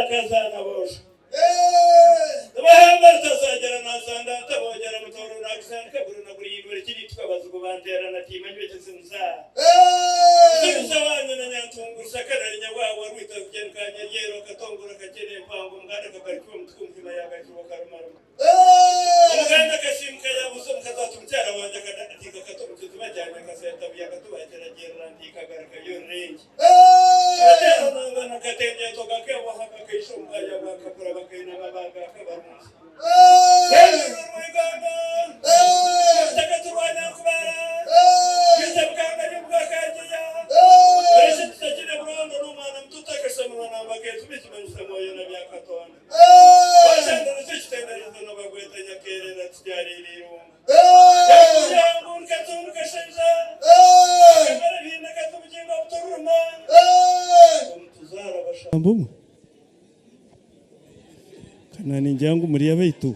Akazaana boojo. Tibahamba rutazagira nazanda ntabogera mutoro nagisandika guri na guri rikirituka abazigu banterana timanywa ekizimuza. Kizimuza wanyu na nyantungu rushaka na rinyabwabwa rwita rugyeni ka nyaryero akatongora kakyene empango omuganda akagarikiwa omutuku omuhima yagarikiwa karumaruma. Omuganda akashimuka yabuuza omukazi ati mukyara wangye akadatika kata omu kiziba kya nyakasenta buyakatubakira gyerera ntikagarukayo rurengye. Kateeranangana katengyento gakeeboha kakaisha omukaya bwakakura bakaina babaga kabarungi. Rwendurwe rw'eiganga orutaka turwa Nyankubara rwija bukanga ry'obwakagyeya orekye tutakire burondo n'omwana muto otakashemerwa namba keetuma ekimanyisa mwoyo na byakatonda. Waashanduruza ekitenderezo nobagweta nyakeerera tutyariire eirungu. Kana ningira ngu muri abaitu.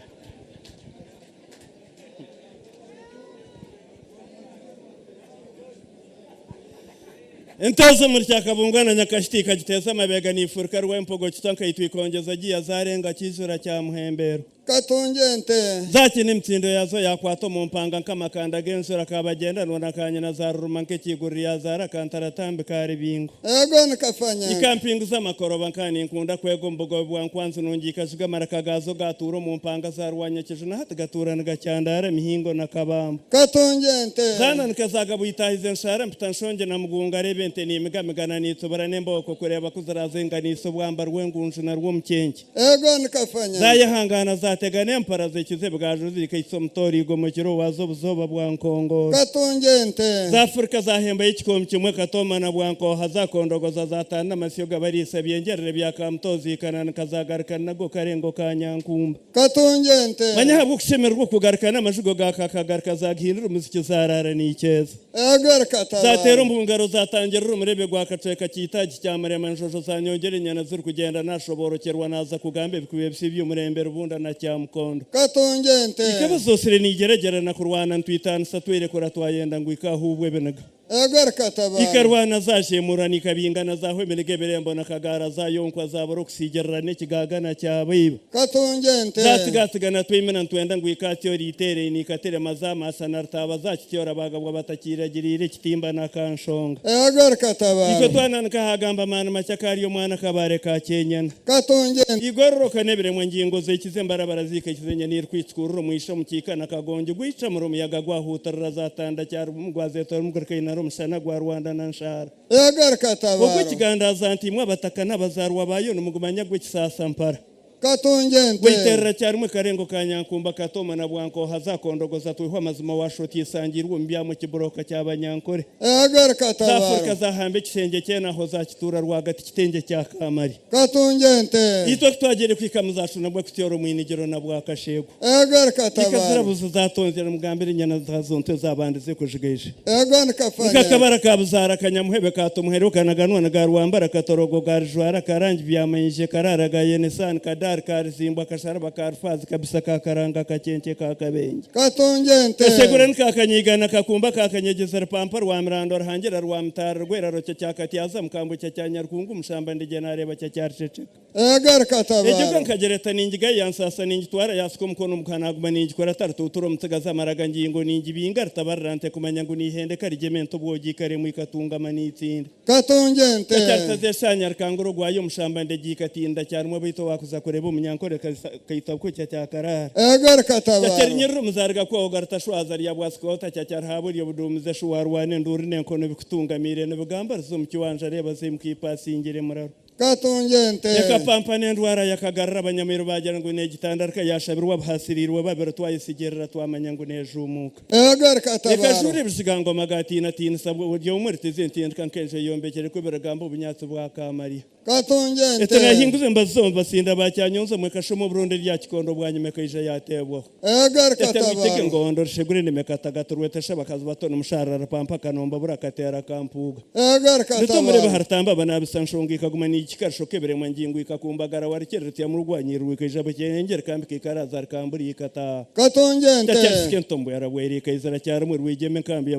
Ente z'omuri Kyakabunga na Nyakashiti ikagiteeza amabega niifurika Rwempogo Kitwa nkaitwa ikongeza giya zarenga Kijura kya Muhembeero. Katungi ente. Zaakina emitsindo yaazo yaakwata omu mpanga nk'amakanda g'enjura Kaabagyendanwa na Kaanyina zaaruruma nk'ekiiguriri yaazaara Kantaratambi ka Ribingo. Ego ni Kafanya. Ikampinguza amakoroba nka ninkunda kwega omu bugobe bwa Nkwanzi nungi ikajuga amaraka gaazo gaatuura omu mpanga za Rwanyakiju na hati gatuura nigakyandaara emihingo na Kabamba. Katungi ente. Zaananika zaagabwa itaahiza enshaara mpita nshongye na Mugunga reeba ente niimigamigana niitsubura n'embooko kureeba ku ziraazenganiisa obwamba rw'engunju na rw'omukyenkye. Ego ni Kafanya. Zaayehangaana zaategana empara zikiza ebigaju zikaitsa omutooro eigomokiro waaza obuzooba bwa Nkongooro. Katungi ente. Zaafurika zaahembayo ekikoomi kimwe Katooma na Bwankooha zaakondogoza zaataana amasyo gabariisa byengyerere bya Kamutozi ikananika zaagarukana nago Karengo ka Nyankumba. Katungi ente. Manya ahabw'okushemererwa okugarukana amazigo ga Kakagaruka zaagihindura omuziki zaaraara niikyeza. Egaruka Zateera tabaara. omu ngaro zatangirira omurebe gwa kacweka ky'eitaagi kya Murema enjojo zanyongyera enyana zirikugyenda nashoboorokyerwa naaza kugamba ebikuba ebisya eby'omurembe Rubunda na Kyamukondo. Katungi ente. Ikaba zoosire nigyeragyerana kurwana nitwitanisa twerekura twayenda ngu ikahuubwa ebiniga. Egaruka tabaara. Ikarwana zasheemurana ikabingana zahwa eminiga ebirembo na kagaara zayonkwa zabura okusiigirira n'ekigaagana kyabaiba. Katungi ente. Zatsigatsigana twimina nitwenda ngu ikatyora iteeraine ikaterema zamaasa na rutaaba Kityora baagabwa batakiiragiriire ekitimba na kanshonga. Egaruka tabaara. Itwe twananika haagamba amaani makye akari omwana kabaare ka kyenyana. Katungi ente. Igororoka n'ebiremwa engingo zeikize embarabara ziikaikize enyana erikwitsukurura omwisha omu kiika na kagongi gwicamura omuyaga gwahuutirira zatanda kyarubumu gwazetora omugurikainara omushana gwa Rwanda na Nshaara. Egaruka tabaara. Ogwo ekigandaaza nti imwe abataka n'abazaarwa baayo nimugumanya gw'ekisaasa mpara. Katungi ente. Gwaiterera kyarimwe Karengo ka Nyankumba Katooma na Bwankooha Zakondogoza twihwa amazima Washoti esangiirwe omu byamwe Kiburoka kya Banyankore. Egaruka Zafurika tabaaro. zahamba ekishengye kyenaho Zakituura rwagati kitengye kya Kamari. Katungi ente. Itwe kutwagyire kuhika muzacu nabwo kutyora omwinigiro na Bwakasheegwa. Egaruka Ika tabaaro. zirabuzi zatonzire mugambire enyana zazo nto ezabandize kujigaija. Ego ni Kafanya. Nkakabara ka buzaara kanyamuhebe ka Tumuheru kanaganwa na ga Rwambara katorogo ga Rujwara karangi byamanyije karara ga Yenesani kadari ka Ruzimbwa kasharaba ka Rufazi kabisa ka Karanga kakyenkye ka Kabengye. Katungi ente. Kashegura ni ka Kanyiigana kakumba ka Kanyegyeza rupampa rwa Mirando ruhangira rwa Mutaara rweraro kya kya Katyaza mukambukya kya Nyarukungu mushamba ndigye nareeba kya kya Ruceceka. Egaruka Egyo tabaaro. nkagyereta ningigaya yansaasa ningitwara yaasika omukono omukuha naaguma ningikora atarituutura omutsigazi amaraga ngingo ningibinga ritabarira nte kumanya ngu niihendeka rigyema ente obwogi ikaremwa ikatungama niitsinda. Katungi ente. Kakyaritaza eshaanya rikangura ogwayo omushamba ndegi ikatinda kyarumwa baitu owaakuza kureeba omunyankore kaita kukya kyakaraara. Egaruka tabaaro. Kyakyarinyirira omuzaari gakwoga ritashwaza ryabwasikoota kyakyarihaabwa eryo buduumizi eshu waarwana enduuru n'enkono bikutungamiire nibigamba riza omu kiwanja reeba zaimuka ipasingire muraru. Katungi ente. Ekapampana endwara yakagarura abanyamairu baagira ngu negitandarika yashabirwa abuhasiriirwe babiri twayesigyerera twamanya ngu nejuumuuka. Egaruka tabaaro. Ekajuura ebijigangoma gatiinatiinisa buri omwe ritiza entindika nk'enju eyombekire ku ebirigamba obunyatsi bwa Kaamarya. Katungi ente. Ete nahinguza embazi zombi basinda ba Kyanyonzi omwe ekashoma oburonda erya Kikondo bwanyima ekaija yateebwaho. Egaruka Ete rwitege tabaaro. ngondo rushegure nimekatagata rwetesha abakazi bato nimusharara rupampa kanomba bura kateera kampuuga. Egaruka Rito omurebe tabaaro. haritamba abanabisa nshonga ikaguma niikika rishoka ebiremwa ngingo ikakumbagara warikiri ritya murugwanyirwa ikaija bukyengye rikambika ikaraza rikambura ikataaha. Katungi ente. Kyakyaritsika entombo yarabwera ikaizira kyarimwe rwigyema enkambi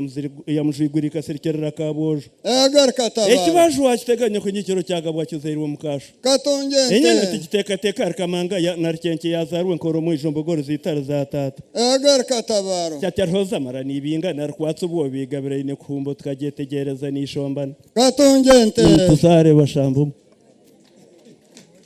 ya mujwigura ikasirikirira kabwojo. Egaruka tabaaro. Ekibaju wakiteganya kunyikiro kyagabwa. kizairwe omu kaasho. Katungye ente. Enyana tigiteekateeka ahari Kamangaya na Rukyenkye yaazaarwa enkoro omu ijo mbogoro z'eitare za taata. Egaari Katabaaro. Kyatariho Zamara niibinga na Rukwatsi obwoba eigabiraine kuhumba tukagyetegyereza niishombana. Katungye ente. Tuzaare bashambumu.